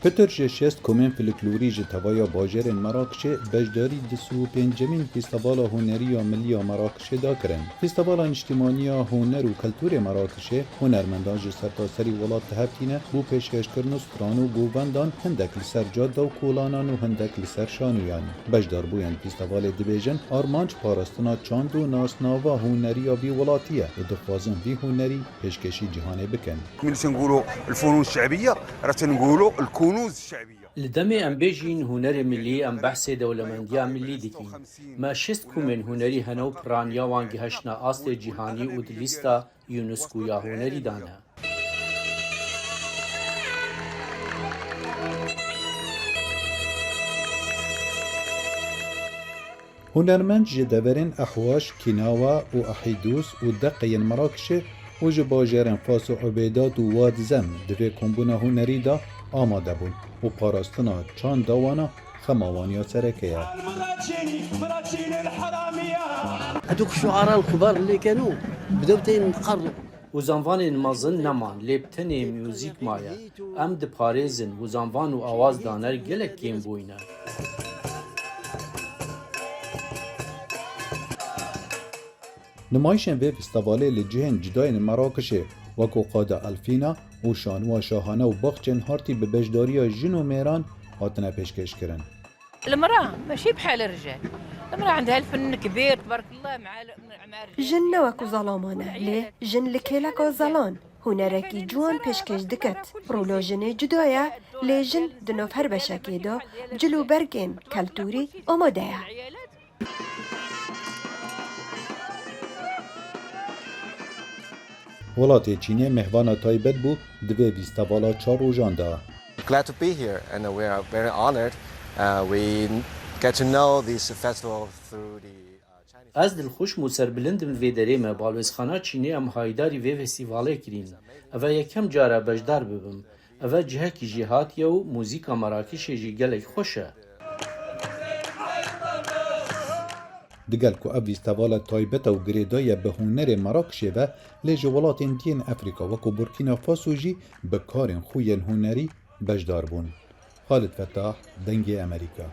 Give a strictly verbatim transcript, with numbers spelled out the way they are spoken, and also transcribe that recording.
Pitir ji şêst komên folklorî ji tevaya bajarên Merakişê beşdarî di sî û pêncemîn Fîstevala Hunerî ya Millî ya Merakişê de kirin. Fîstevala Niştîmanî ya Huner û Kulturê Merakişê hunermendan ji sertaserî welat tev tîne bo pêşkêşkirina stran û govendan, hindek li ser cadde û kolanan û hindek li ser şanoyan. Beşdarbûyên fîstevalê dibêjin, armanc parastina çand û nasnava hunerî ya vî welatî ye û dixwazin vî hunerî pêşkêşî cîhanê bikin. ملي تنقولوا الفنون الشعبية، راه تنقولوا الكنوز الشعبية. Li demê em bêjîn hunerê millî, em behsê dewlemendiya millî dikin. Me şêst komên hunerî hene û piraniya wan gihiştine astê cîhanî û di lîsta UNESCO ya hunerî de ne. Hunermend ji deverên Ehwaş, Kînawa û Ehîdûs û Deqe yên Merakişê û ji bajarên Fas û Ubeydat û Wad Zem di vê kombûna hunerî de amade bûn û parastina çanda wan a xema wan ya sereke ye. هذوك الشعراء الكبار اللي كانوا بداو تين قروا. Hûzanvanên mezin neman, lê bi tenê muzîk maye. Em diparêzin, hûzanvan û awazdaner gelek kêm bûyne. Nimayişên vê fîstevalê li cihên cuda yên Merakişê, wekû Qada Elfîna û Şanûa Şahane û Baxçên Hartî bi beşdariya jin û mêran hatine pêşkêşkirin. المرأة ماشي بحال الرجال. المرأة عندها الفن كبير تبارك الله مع ال-، مع الرجال. Jin ne wek ku zalaman e, lê jin li kêleka zalan hunerekî ciwan pêşkêş diket. Rola jinê cuda ye, lê jin di nav her beşekê de cil û bergên keltûrî amade ye. Welatê Çînê mêhvana taybet bû di vê fîstevala çar rojan de. Glad to be here and we are very honored. Uh, we get to know this festival through the uh, Chinese Ez dilxweş û serbilind im vê derê me. Balwêzxana Çînê em haydarî vê festîvalê kirîn. Ev e yekem car e beşdar bibim. Ev e cihekî jêhatî ye û muzîka Merakişê jî gelek xweş e. Digel ku ev fîstevala taybet e û girêdayî ye bi hunerê Merakişê ve, lê ji welatên diyên Efrîka wekû Burkîna Faso jî bi karên xwe yên hunerî beşdar bûn. Xalid Fetah, Dengê Emerîka.